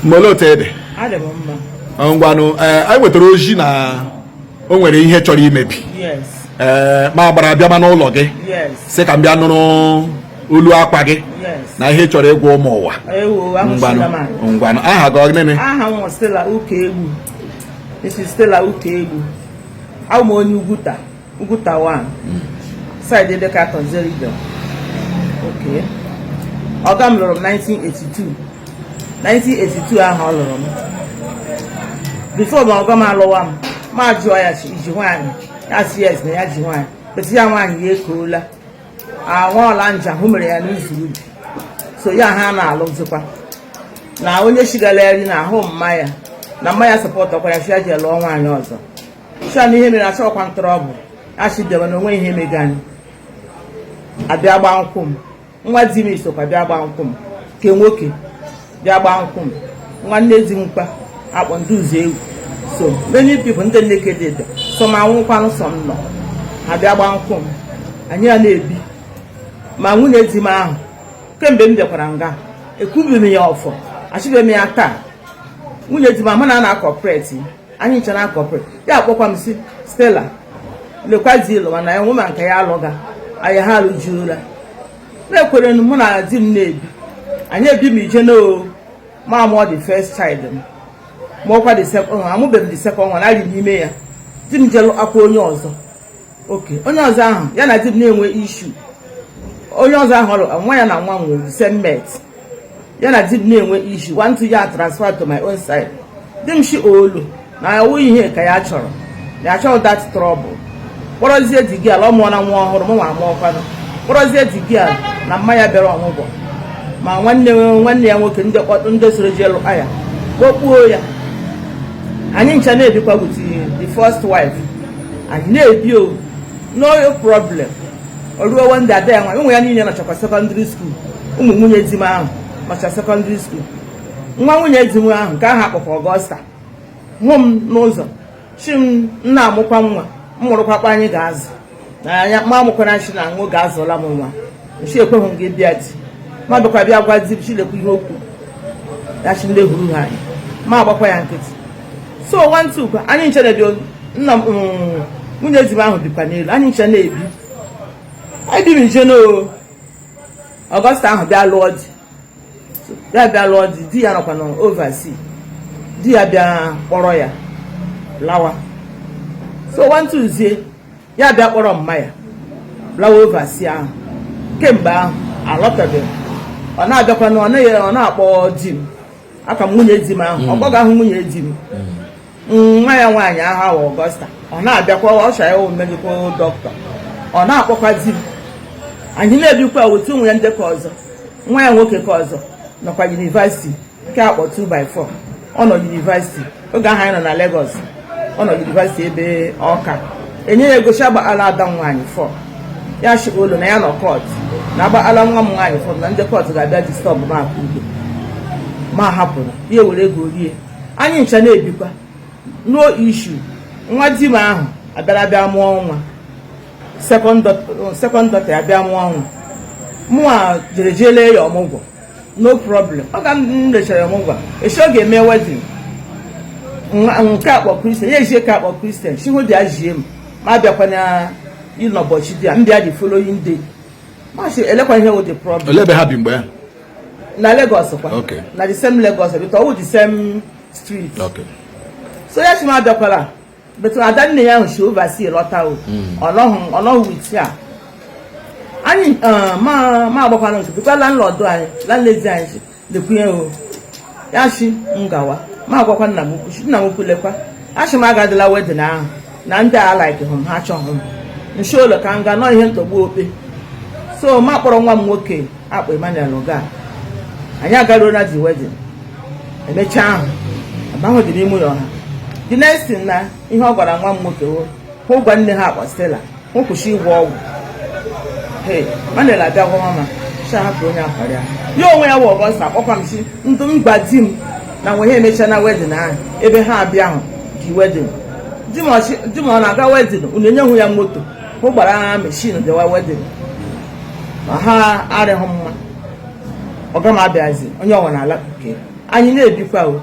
Mgbe otu ede. Adị m mma. Ngwanụ, ee, anyị nwetara ozi na o nwere ihe chọrọ imebi. Yes. Ee, ma gbara bịama n'ụlọ gị, sị ka m bịa nụrụ olu akwa gị na ihe ị chọrọ ịgwa ụmụ ụwa. Ewo, Ngwanụ. ahụchila m anya. Ngwanụ, aha gị ọ gịnị? Aha m Stella Ukaegbu, Mrs. Stella Ukaegbu. Abụ m onye Ugwuta, Ugwuta 1 side ebe ka Tonzerido. Okay, ọga m lụrụ m 1982. 1982 ahụ ọ lụrụ m, before ma ọga m alụwa m, ma jụọ ya si iji nwaanyị, ya si yes, na ya ji nwaanyị, beti ya nwaanyị ya ekoola anwụọla nja hụ mere ya n'izu ubi, so ya ha na-alụzikwa na onye shigala eri na ahụ mma ya na mma ya sọpọtọkwa ya, si ya ji lụọ nwaanyị ọzọ, si na ihe mere achọkwa ntọrọbụ achidebe na onwe ihe mega. Anyị abịa gba nkwụ m, nwa di m sokwa bịa gba nkwụ m, ke nwoke bịa gba nkwụ m, nwanne di m kwa akpọ ndị ụzọ egwu, so many people, ndị nneke dị bịa, so ma nwụkwanụ, sọ m nọ, ha bịa gba nkwụ m. Anyị ya na-ebi ma nwunye di m ahụ. Kemgbe m bịakwara nga, ekwubi m ya ọfọ, achịbe m ya taa. Nwunye di m ahụ na na-acooperate, anyị ncha na-acooperate. Ya akpọkwa m si, "Stella, lekwa di ịlụ," mana ya nwe ma nke ya alụga anyị, ha alụjuola. Na-ekwere mụ na di m na-ebi, anyị ebi m ije no ma mụọ the first child m, mụọkwa the second one. Amụbeghị m the second one, arị n'ime ya di m jelụ akwa onye ọzọ. Oke onye ọzọ ahụ, ya na di m na-enwe issue. Onye ọzọ ahụ ọlụ nwa ya na nwa m nwere the same mate. Ya na di m na-enwe issue, one two, ya transfer to my own side. Di m shi olu na ọwụ ihe ka ya chọrọ, na ya chọrọ that trouble. Kpọrọzie di gị ala, ọ mụọ na nwa ọhụrụ, mụ nwa amụọkwanụ. Kpọrọzie di gị ala na mma ya bịara ọmụgwọ, ma nwanne nwanne ya nwoke, ndị ndị soro jee lụọ ya, kpokpuo ya. Anyị ncha na-ebikwa with the first wife, anyị na-ebi o, no problem. O ruo one day, ada ya nwa, ụmụ ya niile nọchakwa secondary school, ụmụ nwunye di m ahụ nọcha secondary school. Nwa nwunye di m ahụ nke ahụ akpọkwa Augusta hụ m n'ụzọ, chi m nna amụkwa nwa m mụrụkwakwa, anyị ga-azụ na anya ma amụkwana chi na nwa ga-azụla m nwa nchi. Ekweghị m gị bịa di ma bịakwa bịa gwa di m, chilekwa ihe okwu ya, chi ndị huru ha anyị, ma agbakwa ya nkịtị. So one two kwa anyị nche na-ebi. Nna m, nwunye di m ahụ bikwa n'elu, anyị nche na-ebi. Anyị biri nche no. Augusta ahụ bịa lụọ di ya, bịa lụọ di, di ya nọkwa na overseas. Di ya bịa kpọrọ ya lawa. So one Tuesday, ya bịa kpọrọ mma ya lawa overseas ahụ. Kemgbe ahụ alọtabeghị. Ọ na-abịakwa na ọ naghị, ọ na-akpọ di m aka m, nwunye di m ahụ, ọ kpọghị ahụ nwunye di m. Nwa ya nwaanyị ahụ ahụ Augusta, ọ na-abịakwa ọcha ya, medical doctor, ọ na-akpọkwa di m. Anyị na-ebikwa otu. Ụmụ ya ndị ka ọzọ, nwa ya nwoke ka ọzọ nọkwa university, nke akpọ 2 by 4, ọ nọ university oge ahụ anyị nọ na Lagos. Ọ nọ university ebe Ọka. Enye ya egosi agbaala ada m nwaanyị 4, ya shi olu na ya nọ court na agbaala nwa m nwaanyị 4, na ndị court ga-abịa disturb m akụ udo. Ma hapụrụ ya, were ego rie. Anyị ncha na-ebikwa, no issue. Nwa di m ahụ abịara bịa mụọ nwa, second daughter ya bịa mụọ nwa. Mụnwa jere jee lee ya ọmụgwọ, no problem. Ọ ga m lechara ya ọmụgwọ, echi ọ ga-eme wedding. Nke akpọ Christian ya, ejie ka akpọ Christian chi hụ dị ya jie m, ma bịakwa na ịnọbọchị di ya, m bịa the following day, ma sị elekwa ihe wụ the problem. Olee ebe ha bi mgbe ahụ? Na Lagos kwa. Na the same Lagos, but ọwụ the same street. So ya chi m abịakwala, but ada nne ya ahụ si overseas lọta o, ọ nọghị with ya. Anyị ma agbakwana nke bikwa landlord anyị, landlady anyị si lekwunye o, ya chi m gawa, ma agwakwa nna m ukwu, si nna m ukwu lekwa, achị m agadịla wedding ahụ na ndị a like hụ m, ha achọghị m nshi ụlọ ka m ga nọ ihe ntọgbu okpe. So ma kpọrọ nwa m nwoke akpọ Emmanuel ga, anyị agaruo na the wedding. Emechaa ahụ ahụ dị n'ime ụlọ ha. The next thing na ihe ọ gwara nwa m nwoke hụ hụ gwa nne ha akpọ Stella hụ kwụsị ịgwọ ọgwụ. Hey, Manuel abịa gwa mama si hapụ onye akwarịa ya onwe ya wụ Augusta. Akpọkwa m si ndụ m gwa di m na nwe ha emecha na wedding ahụ ebe ha abịa ahụ dị wedding. Di m ọ na-aga wedding, unu enyeghụ ya moto hụ gbara ha machine bịawa wedding, ma ha arịghị mma. Ọga m abịazi onye ọnwa na-ala nke Anyị na-ebikwa o.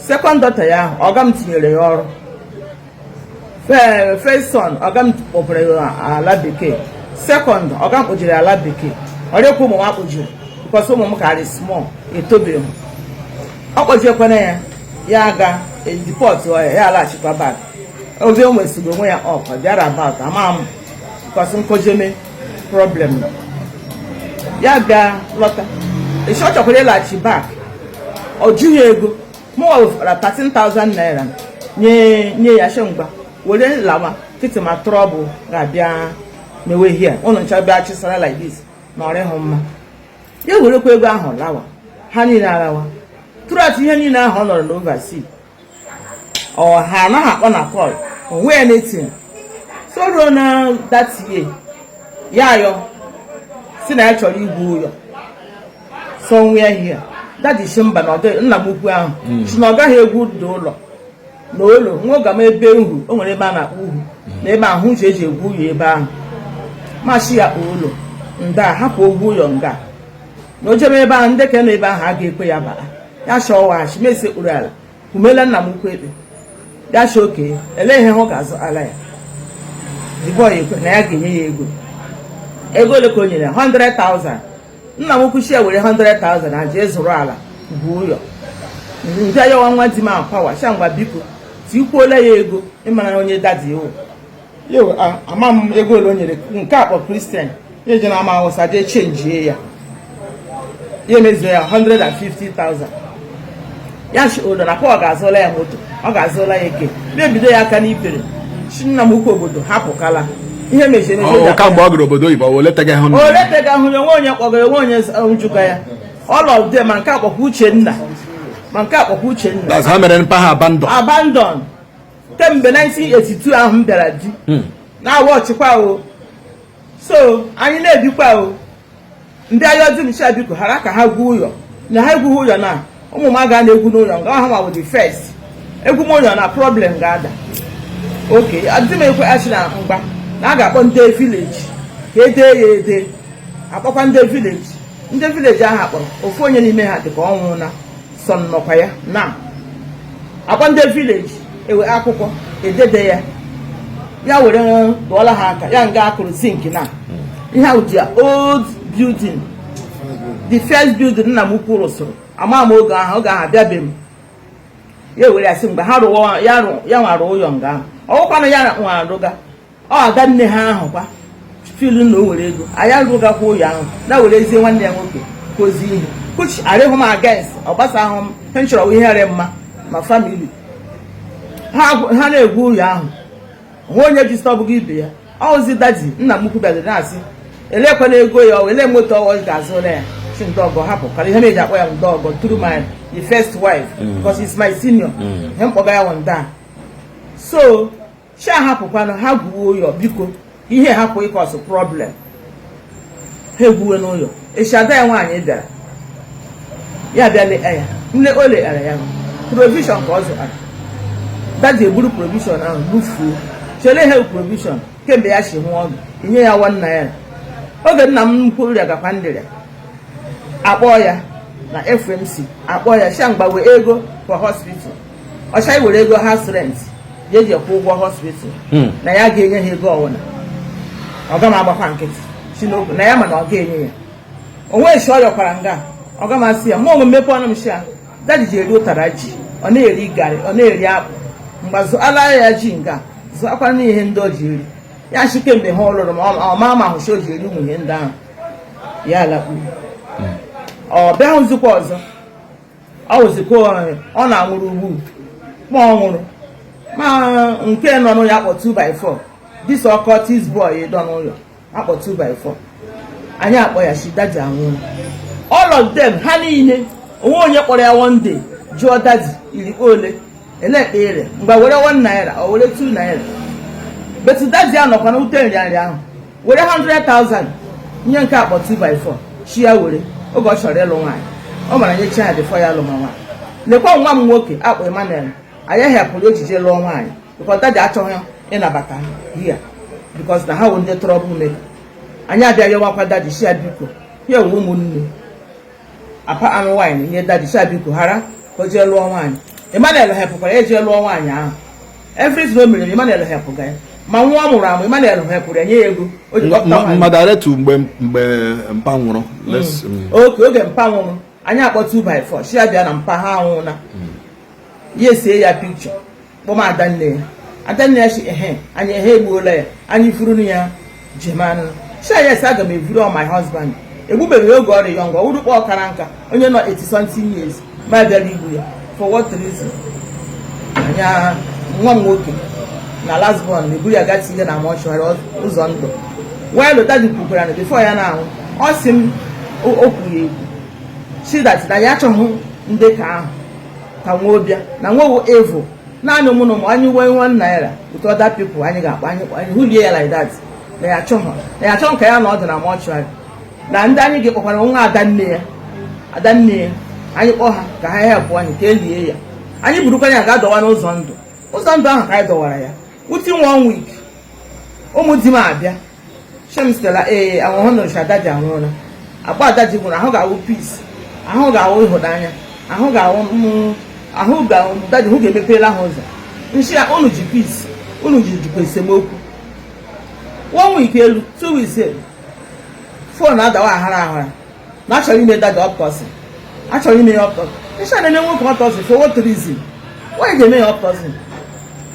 Second daughter ya ahụ, ọga m tinyere ya ọrụ. First son, ọga m kpọpụrụ ya ala bekee. Second, ọga m kpọjiri ala bekee. Ọrịakwa ụmụ m akpọjiri, because ụmụ m karị small, etobeghị. Ọ kpọjiekwana ya, ya aga deport ya, ya alaghachikwa back. Oge o nwesịrị onwe ya up bịara about, ama m, because nkojeme problem ya bịa lọta esi, ọ chọkwara ịlaghachi back, ọ jụghị ego. Mụnwa wefara 13,000 naira nye ya, shengba were lawa kịtị, ma trouble ga-abịa mewe hia ụnụ ncha bịa chisara like this na ọrịhụ mma. Ya werekwa ego ahụ lawa, ha niile alawa. Throughout ihe niile ahụ ọ nọrọ n'overseas, ọ ha anaghị akpọ na call onwe ya na-etinye. So ruo na that year, ya ayọ si na ya chọrọ igwu ụyọ somewhere here. Daddy si mba, na ọ dịghị. Nna m ukwu ahụ si na ọ gaghị egwu dị ụlọ na ụlọ nwa oge m ebe uhu o nwere ebe a na-akpọ uhu na ebe ahụ uche eji egwu ụyọ ebe ahụ. Machi ya ụlọ nda hapụ ogwu ụyọ nga na o jebe ebe ahụ, ndị ka nọ ebe ahụ a ga-ekwe ya baa ya chọwaghachi mesi ekpuru ala kwumela nna m ukwu ekpe ya chi oke ele ihe hụ ga-azụ ala ya. The boy ekwe na ya ga-enye ya ego. Ego ole ka o nyere ya? 100,000. Nna m ukwu chi ya were 100,000 na jee zụrụ ala gwuo ụyọ. Ndị ayọwa nwa di m akwawa sha ngwa, biko tikwuola ya ego ịmara onye daddy o yo. Ama m ego ole o nyere nke akpọ Christian ya eje na ama Awụsa jee chenjie ya, ya emezuo ya 150,000. Ya shi odo na Paul ga-azụla ya moto, ọ ga-azụla ya eke mebido ya aka n'ipere chi. Nna m ukwu obodo hapụkala ihe mechiri emechi. Ọ kamgbe ọ gara obodo oyibo, o letaghị hụ? O leteghị ahụ ya. Onwe onye kpọgara, onwe onye njụga ya, all of them, ma nke akpọkwa Uchenna, ma nke akpọkwa Uchenna. That's ha mere mpa ha abandon. Abandon kemgbe 1982 ahụ m bịara di na-awa ọchịkwa o. So anyị na-ebikwa o. Ndị ayọ di m cha, biko hara ka ha gwuo ụyọ, na ha egwughị ụyọ na ụmụ m aga na-egwu n'ụyọ nga ha ma bụ the first egwu m ụyọ na problem ga-ada. Oke di m ekwe achị na mgba na a ga-akpọ ndị village ka edee ya ede. Akpọkwa ndị village. Ndị village ahụ akpọrọ ofu onye n'ime ha dịka ọ nwụna sọ nnọkwa ya na akpọ ndị village ewe akwụkwọ edede ya, ya were dụọla ha aka ya nga akụrụ zinc na ihe ahụ ji old building, the first building nna m ukwu rụsịrị. Ama m oge ahụ, oge ahụ abịabeghị m. Ya were ya sị mgbe ha rụwa ya, rụ ya nwara ụyọ nga ahụ, ọwụkwanụ ya nwa arụga ọ ada nne ha ahụ kwa filu na o nwere ego anyị arụgakwa ụyọ ahụ na werezie nwanne ya nwoke kozie ihe kuchi arịhụ m against ọ gbasahụ m. Ihe m chọrọ ihe rị mma ma family ha. Ha na-egwu ụyọ ahụ, onwe onye ji stọbụgo ibe ya. Ọzi daddy nna m ukwu bịaziri na-asị elekwana ego ya, ọ ele moto ọ ga-azụla ya. Chi ndọgọ hapụ karịa ihe na-eji akpọ ya ndọgọ through my the first wife, because he's my senior. Ihe mkpọga ya wụ nda. So chi ahapụkwanụ ha gwuo ụyọ, biko ihe hapụ ịcause problem. Ha egwuwe n'ụyọ. Echi ada ya nwaanyị bịara, ya bịa lee ya nne o leghara ya provision ka ọ zụtara. Daddy eburu provision ahụ lufuo chere ha provision kemgbe ya si hụ ọgụ inye ya ₦1. Oge nna m nnukwu rịa gakwa ndịrịa, akpọọ ya na FMC, akpọọ ya sha mgbawe ego for hospital. Ọcha were ego house rent ya eji kwụ ụgwọ hospital na ya ga-enye ha ego ọwụna. Ọga m agbakwa nkịtị si n'okwu na ya, mana ọ ga-enye ya onwe shi. Ọ yọkwara nga ọga m asị ya mụ onwe mmepe ọnụ m shi ya daddy ji eri ụtara ji, ọ na-eri garị, ọ na-eri akpụ mgbe zụala ya ji nga zụakwana ihe ndị o ji eri ya shi kemgbe ha ọ lụrụ ma ọ ma ma ahụ shi o ji eri ụmụ ihe ndị ahụ. Ya lakpuru, ọ bịa hụzikwa ọzọ, ọ wụzikwa ọ na-anwụrụ ugbu ma ọ nwụrụ ma nke nọ n'ụlọ akpọ 2 by 4, this occultist boy dọ n'ụlọ akpọ 2 by 4. Anyị akpọ ya shi daddy anwụrụ. All of them, ha niile, onwe onye kpọrọ ya one day jụọ daddy irikpe ole ele ekpe ire mgbe were ₦1 ọ were ₦2. But daddy anọkwa na ute nrịanrịa ahụ were 100,000 nye nke akpọ 2 by 4 chi ya were oge ọ chọrọ ịlụ nwaanyị. Ọ mara nye chi ya before ya alụ ma nwaanyị. Lekwa nwa m nwoke akpọ Emmanuel, anyị hepụrụ ejije lụọ nwaanyị because daddy achọghị ịnabata here because na ha wụ ndị trouble maker. Anyị abịa yọwakwa daddy shi ya biko ya wụ ụmụnne. Apa anụ nwaanyị nye daddy sha biko hara ka o jee lụọ nwaanyị. Emmanuel hepụkwara ya jee lụọ nwaanyị ahụ. Everything o mere, Emmanuel hepụga ya. Ma nwa ọ mụrụ amụ, Emmanuel hepụrụ ya, nye ya ego o ji kpọpụta nwaanyị. Mmadụ aretu mgbe mpa nwụrụ. Oke oge mpa nwụrụ, anyị akpọ 2 by 4 shi ya bịa na mpa ha anwụna. Ya esie ya picture, kpọm adanne ya. Adanne ya shi ehe, anyị ehe egbuola ya, anyị furu ya jemanụ. Shi yes, aga m evuru ọ my husband. Egbubeghị oge ọrịa ya ngwa wurukpọ ọkara nka, onye nọ 80 something years ma bịara igbu ya, for what reason? Anya nwa m nwoke na last born na-eburu ya gaa tinye na mortuary ụzọ ndụ. While daddy kwukwara na before ya na-anwụ, ọ sị m o kwuru ekwu si that na ya achọghị ndị ka ahụ ka nwee bịa na nwewo evil naanị mụ na ụmụ anyị nwee ₦1 with other people anyị ga-akpọ anyị hulie ya like that, na ya achọghị, na ya achọghị ka ya na ọdụ na mortuary, na ndị anyị ga-ekpọkwara nwa adanne ya, adanne ya anyị kpọọ ha ka ha help anyị ka elie ya. Anyị burukwa ya ga dọwa n'ụzọ ndụ. Ụzọ ndụ ahụ ka anyị dọwara ya. Within one week, ụmụ di m abịa shem stela ee ahụhụ nụrụ adaji anwụọla. Akpa adaji nwụrụ, ahụ ga-awụ peace, ahụ ga-awụ ịhụnanya, ahụ ga-awụ ahụ ga daddy hụ ga-emepela ha ụzọ. Nshi ya unu ji peace, unu ji jikwa esemokwu. One week elu, 2 weeks elu, phone adawa aghara aghara na achọrọ ime daddy autopsy, achọrọ ime ya autopsy. Nshi a na-eme nwoke autopsy, for what reason? Why ga-eme ya autopsy?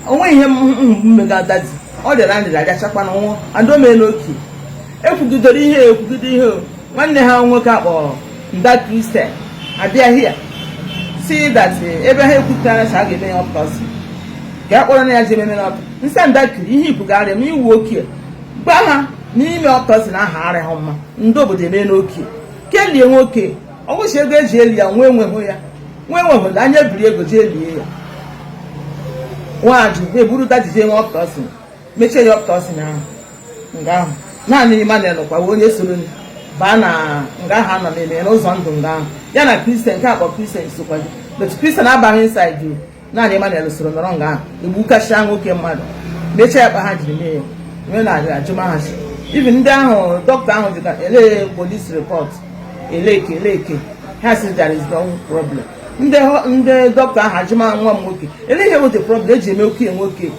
Onwe ihe mmega daddy ọ rịara nrịrị agachakwa na nwụọ and o mee n'oke ekwugidere ihe, ekwugide ihe. Nwanne ha nwoke akpọrọ nda Christian abịa here see that ebe ha ekwupụtara sa a ga-eme ya autopsy, ka a kpọrọ na ya ji ememe autopsy. Nsị ndakiri ihe ikwugharị m iwu okie gwa ha n'ime autopsy na aha arịghị mma. Ndị obodo eme n'okie kelie nwoke ọgwụchi ego eji eli ya, nwa enweghị ya, nwa enweghị anya ebiri ego jee lie ya. Nwaajụ eburu daddy jee nwe autopsy, mechie ya autopsy ahụ nga ahụ. Naanị Emmanuel kwa onye soro baa na nga ahụ anọ na-eme n'ụzọ ndụ nga ahụ, ya na Christian nke akpọ Christian sokwa, but Christian abaghị inside o. Naanị Emmanuel soro nọrọ nga ahụ egbukasịa nwoke mmadụ, mechie ya kpa ha jiri mee ya mee na ajụmaghachi. Even ndị ahụ dọkịta ahụ jụka ele police report eleke eleke, ha sị there is no problem. Ndị dọkịta ahụ ajụma nwa m nwoke ele ihe wete problem eji eme oke nwoke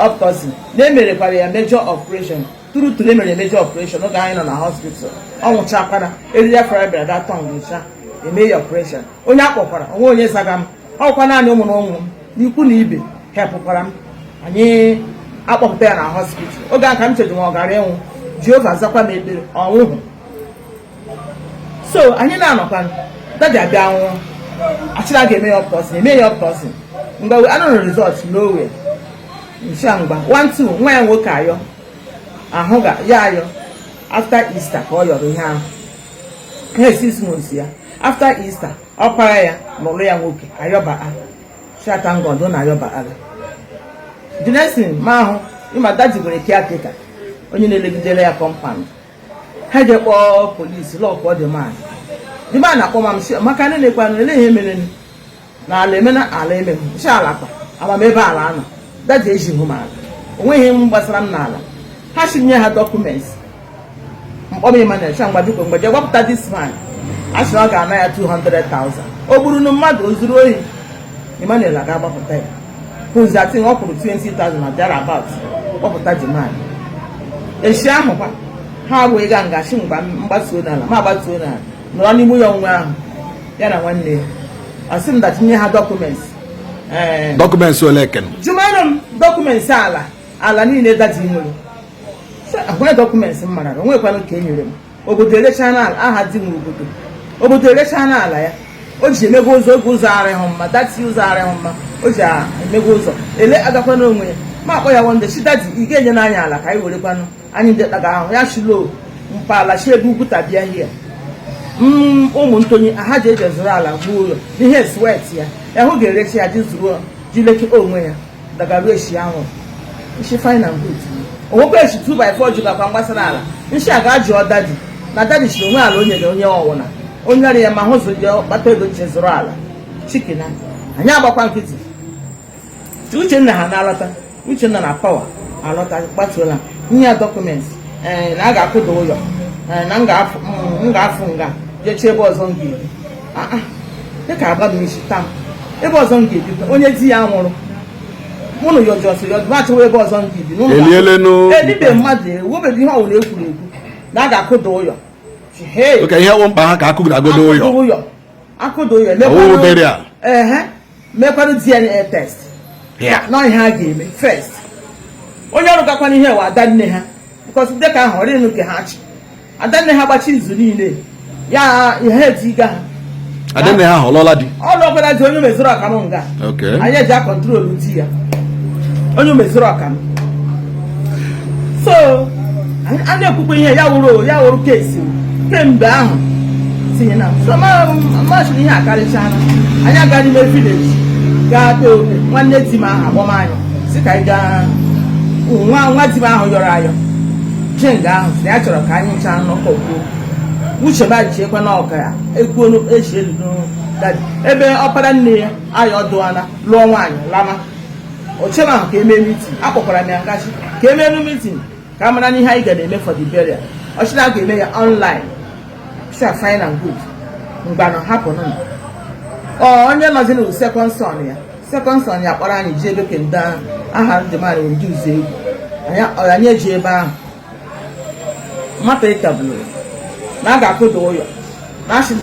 autopsy, na emerekwara ya major operation tụrụ tụrụ, emere major operation oge anyị nọ na hospital. Ọ nwụchakwara, eriri afọ bịara ga tọ ngwụcha eme ya operation. Onye akpọkwara onwe onye zaga m ọkwa naanị ụmụ na ụmụ m n'ikwu na ibe hepụkwara m. Anyị akpọpụta ya na hospital oge a ka m cheji ma ọ gara ịnwụ. Jehova zakwa m ekpere, ọnwụhụ. So anyị na-anọkwa, daddy abịa nwụọ, achịra ga-eme ya autopsy, eme ya autopsy. Mgbe anụrụ result, nowhere ncha mgba 1 2 nwa ya nwoke ayọ ahụ ga ya ayọ after Easter ka ọ yọrọ ihe ahụ ihe 6 months ya. After Easter, ọkpara ya lụrụ ya nwoke ayọba shata ngodo na ayọba aga. The next thing ma ahụ ịma daddy nwere caretaker, onye na-elegidere ya compound. Ha je kpọọ polisi lock the man. The man na-akpọ ma m maka ndị na-ekwe ele ihe mere na ala eme na ala eme m nshi ala kwa amam ebe ala anọ. Daddy ejighị m ala, onweghị m gbasara m n'ala. Ha si nye ha documents mkpọm Emmanuel sha mgba biko mgbe jee gbapụta this man, a sị na ọ ga-ana ya 200,000. O gburu nu mmadụ, o zuru ohi. Emmanuel aga gbapụta ya kwụzi atin ọ kwụrụ 20,000 na there about kpọpụta the man. Echi ahụ kwa ha wee gaa nga shi mgba mgbatuo n'ala ma agbatuo n'ala nọrọ n'ime ya onwe ahụ ya na nwanne ya. Asị m datinye ha documents ee. Documents ole ken? Jụmanụ m documents ala, ala niile daddy nwere. Nwere documents m mara onwekwanụ ka e nyere m. Obodo erechaa ala aha di m, obodo erechaa n'ala ya o ji emego ụzọ. Oge ụzọ arịghị mma daddy, ụzọ arịghị mma o ji emego ụzọ ele agakwana onwe ya. Ma akpọ ya wonde chi, "Daddy, ị ga-enye n'anya ala ka anyị werekwanụ anyị ndị taga ahụ ya shilo mpaala chi ebe Ugwuta bịa hie ụmụ ntonye ha ji eje zụrụ ala gwuo ụlọ n'ihe sweat ya ahụ ga-erechi ya ji zụrụ ji leke onwe ya dagaruo echi ahụ nshi. Fine and good. Onwekwa echi 2 by 4 jikakwa mgbasara ala nshi a ga-ajụọ daddy na daddy chiri onwe ala onye ga onye ọwụna onye ọrịa ya ma hụ zụ ya kpata ego ji zụrụ ala chikina. Anyị agbakwa nkịtị. Uchenna ha na-alọta, Uchenna na power alọta gbatuola nye ya documents ee na a ga-akụda ụlọ ee na m ga-afụ nga. Jechie ebe ọzọ m ga-ebi. Ah, ah, dịka agba m isi taa m ebe ọzọ m ga-ebi, onye di ya nwụrụ, mụ na yọjọsọ yọjọ m achọwa ebe ọzọ m ga-ebi n'ụlọ. Elielenu. Elibe mmadụ ewubeghị ihe ọwụla ekwuru ekwu na a ga-akụda ụyọ. Hey! Oke ihe wụ mkpa ha ka akụdagodo ụyọ. Akụda ụyọ, akụda ụyọ. Ọwụwụ burial. Ehe, mekwanụ DNA test. Yeah. Nọ ihe a ga-eme first. Onye ọrụ gakwana ihe wa adanne ha, because dịka ahụ ọrịnụ nke ha chi adanne ha gbachi izu niile ya ihe ejiga ha. Adanne ha ọlọla di? Ọlụ ọbụla dị, onye mezuru ọka m nga. Anyị eji a control di ya, onye mezuru ọka m. So a na-ekwukwa ihe ya wụrụ, ya wụrụ kesi kemgbe ahụ tinye na so machiri ihe akarịchana. Anyị aga n'ime village gaa kpee oke. Nwanne di m ahụ agbamanya si ka anyị gaa. Nwa nwa di m ahụ yọrọ ayọ jee nga ahụ, si na ya chọrọ ka anyị ncha nnọkọ kwuo uche m. Ajiekwa na ọka ya ekwuo echi elu daddy ebe ọkpara nne ya ayọ dụana lụọ nwaanyị lama ochem ahụ ka emee meeting. Akpọkwara m ya ngachi ka emee meeting ka a mara n'ihe anyị ga na-eme for the burial. Ọchịna a ga-eme ya online si fine and good. Mgbanụ hapụnụ m. Ọ onye nọzi na second son ya, second son ya kpọrọ anyị jee ebe kende ahụ aha ndị mmadụ ndị ụzọ egwu anyị eji ebe ahụ nwata ịtagburu na a ga-akụda ụyọ na asị.